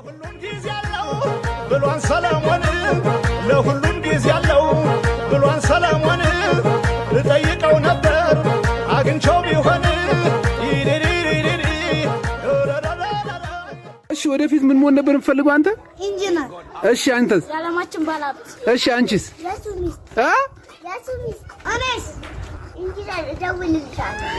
ለሁሉም ጊዜ አለው ብሏን ሰለሞን፣ ለሁሉም ጊዜ አለው ብሏን ሰለሞን፣ ልጠይቀው ነበር አግኝቸው ቢሆን። እሺ፣ ወደፊት ምን መሆን ነበር የምትፈልገው አንተ? ኢንጂነር። እሺ፣ አንተስ? የዓለማችን ባለሀብት። እሺ፣ አንቺስ? የሱ ሚስት። እ? የሱ ሚስት። እኔስ ኢንጂነር፣ እደውልልሻለሁ።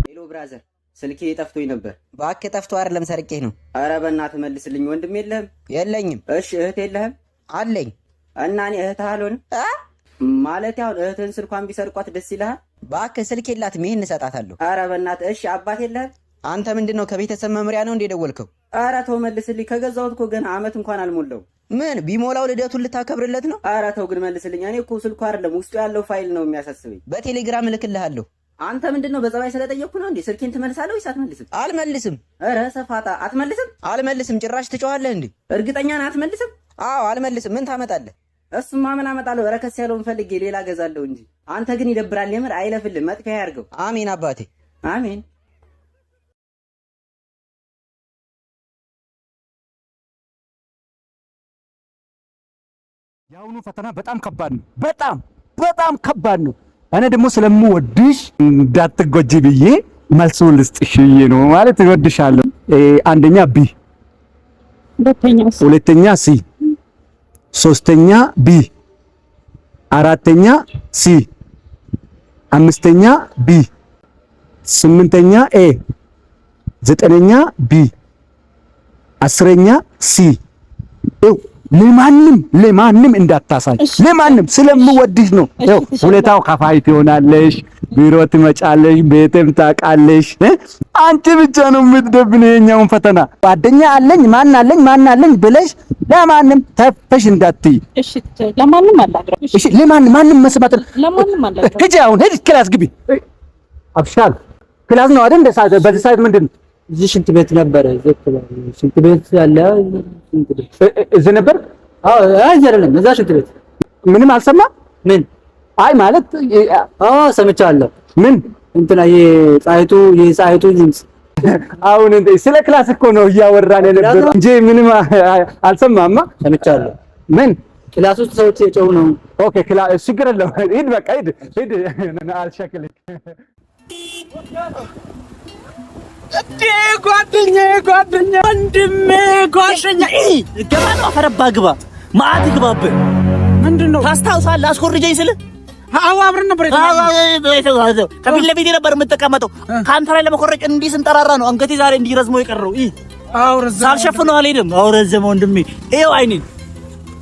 Hello brother፣ ስልኬ ጠፍቶኝ ነበር። እባክህ፣ ጠፍቶ አይደለም፣ ሰርቄ ነው። አረ በእናትህ መልስልኝ። ወንድም የለህም? የለኝም። እሺ፣ እህት የለህም? አለኝ። እና እኔ እህትህ አልሆንም? እ? ማለት አሁን እህትህን ስልኳን ቢሰርቋት ደስ ይልሃል? እባክህ፣ ስልክ የላትም፣ ይህን እሰጣታለሁ። አረ በእናትህ። እሺ፣ አባት የለህም? አንተ ምንድን ነው፣ ከቤተሰብ መምሪያ ነው እንደ የደወልከው? አረ ተው መልስልኝ። ከገዛሁት እኮ ገና አመት እንኳን አልሞላው። ምን ቢሞላው ልደቱን ልታከብርለት ነው? አረ ተው ግን መልስልኝ። እኔ እኮ ስልኩ አይደለም፣ ውስጡ ያለው ፋይል ነው የሚያሳስበኝ። በቴሌግራም እልክልሃለሁ። አንተ ምንድን ነው፣ በጸባይ ስለጠየቅኩ ነው እንዴ? ስልኬን ትመልሳለህ ወይስ አትመልስም? አልመልስም። ኧረ ሰፋጣ፣ አትመልስም? አልመልስም። ጭራሽ ትጮኻለህ እንዴ? እርግጠኛ ነህ አትመልስም? አዎ፣ አልመልስም። ምን ታመጣለህ? እሱማ ምን አመጣለሁ? ረከስ ያለውን ፈልጌ ሌላ ገዛለሁ እንጂ። አንተ ግን ይደብራል። የምር አይለፍልህ፣ መጥፊያ ያርገው። አሜን አባቴ። አሜን። የአሁኑ ፈተና በጣም ከባድ ነው። በጣም በጣም ከባድ ነው። እኔ ደግሞ ስለምወድሽ እንዳትጎጂ ብዬ መልሱን ልስጥሽ ብዬ ነው። ማለት እወድሻለሁ። አንደኛ B፣ ሁለተኛ C፣ ሶስተኛ B፣ አራተኛ C፣ አምስተኛ B፣ ስምንተኛ A፣ ዘጠነኛ B፣ 10ኛ C። ይኸው ለማንም ለማንም እንዳታሳይ፣ ለማንም፣ ስለምወድሽ ነው። ይኸው ሁለታው ከፋይ ትሆናለሽ፣ ቢሮ ትመጫለሽ፣ ቤትም ታውቃለሽ። አንቺ ብቻ ነው የምትደብን የኛውን ፈተና። ጓደኛ አለኝ፣ ማን አለኝ፣ ማን አለኝ ብለሽ ለማንም ተፈሽ እንዳትይ። እሺ፣ ለማንም አላግረም። እሺ፣ ለማንም፣ ማንም መስማት ለማንም አላግረም። ሂጂ፣ አሁን ሂጂ፣ class ግቢ። አብሻል class ነው አይደል? በዚህ ሰዓት ምንድን ነው? እዚህ ሽንት ቤት ነበረ። እዚህ ሽንት ቤት ያለ ሽንት ቤት። እዚህ ነበር? አዎ፣ እዚህ አይደለም፣ እዛ ሽንት ቤት። ምንም አልሰማ? ምን? አይ ማለት አዎ፣ ሰምቻለሁ። ምን? እንትና የፀሐይቱ ድምጽ። አሁን እንደ ስለ class እኮ ነው እያወራን የነበረው እንጂ ምንም አልሰማማ። ሰምቻለሁ። ምን? Class ውስጥ ሰዎች የጮሁ ነው። Okay፣ class ችግር የለውም። ሂድ፣ በቃ ሂድ ሂድ። አልሸክልክ። እንዴ፣ ጓደኛ፣ ጓደኛ፣ ወንድሜ፣ ጓደኛ፣ ገባ ነው፣ አፈረባ ግባ፣ መዓት ይግባብህ። ምንድን ነው? ታስታውሳለህ? አስኮርጀኝ ስልህ። አዎ፣ አብረን ነበር። ከፊት ለፊቴ ነበር የምትቀመጠው። ከአንተ ላይ ለመኮረጅ እንዲህ ስንጠራራ ነው አንገቴ ዛሬ እንዲህ ረዝሞ የቀረው። ሳልሸፍነው አልሄድም። አዎ፣ ረዘመ ወንድሜ። ይኸው አይኔን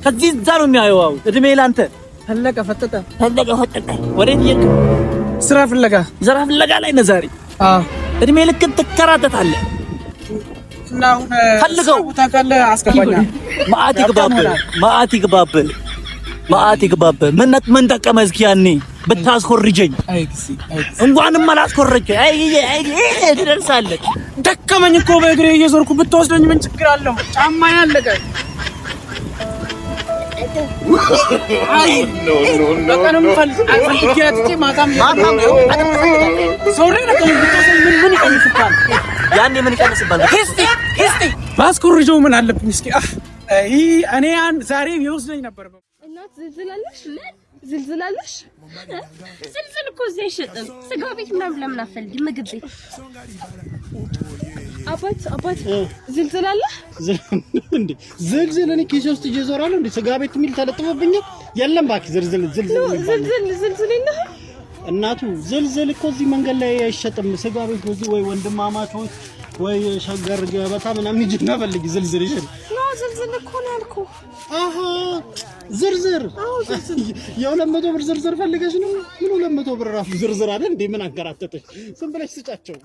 ከዚህ እዛ ነው የሚያየው። አዎ፣ እድሜ ላንተ። ተለቀ ፈጠጠ። ተለቀ ፈጠጠ። ወዴት እየሄድክ? ስራ ፍለጋ። ስራ ፍለጋ ላይ ነህ ዛሬ? አዎ። እድሜ ልክን ትከራተታለህ። እና አሁን ፈልገው ቦታ ካለ አስገባኛ። መዓት ይግባብህ፣ መዓት ይግባብህ፣ መዓት ይግባብህ። ምን ምን ጠቀመ እስኪ ያኔ ብታስኮርጀኝ? እንኳንም አላስኮረጀ። አይ አይ ትደርሳለህ። ደከመኝ እኮ በእግሬ እየዞርኩ፣ ብትወስደኝ ምን ችግር አለው? ጫማ ያለቀ። አይ፣ በቀንም ፈልጌ አጥቼ ማታም ዞሬ ደከመኝ። ብትወስደኝ ምን ምን ይቀንስብሃል? ያኔ ምን ይቀንስብሃል? እስቲ እስቲ ባስኮርጀው ምን አለብኝ? እስኪ አይ፣ እኔ ዛሬ ይወስደኝ ነበር። እናት፣ ዝልዝል አለሽ? ምን ዝልዝል አለሽ? ዝልዝል እኮ እዚህ አይሸጥም። ስጋ ቤት ምናምን ለምን አትፈልጊም? ምግብ ቤት። አባት፣ አባት፣ ዝልዝል አለ? እንዴ፣ ዝልዝል እኔ ኪሴ ውስጥ እየዞራለሁ እንዴ? ስጋ ቤት የሚል ተለጥፎብኛል። የለም እባክህ፣ ዝልዝል ዝልዝል ዝልዝል ዝልዝል የለህም? እናቱ፣ ዝልዝል እኮ እዚህ መንገድ ላይ አይሸጥም። ስጋ ቤት እዚህ ወይ ወንድማማቾች ወይ ሸገር ገበታ ምናምን ሂጂና ፈልጊ ዝልዝል ይሽል። No፣ ዝልዝል እኮ ነው ያልኩህ። አሃ፣ ዝርዝር፣ የ200 ብር ዝርዝር ፈልገሽ ነው? ምን 200 ብር ራሱ ዝርዝር አይደል እንዴ? ምን አንከራተተሽ? ዝም ብለሽ ስጫቸው።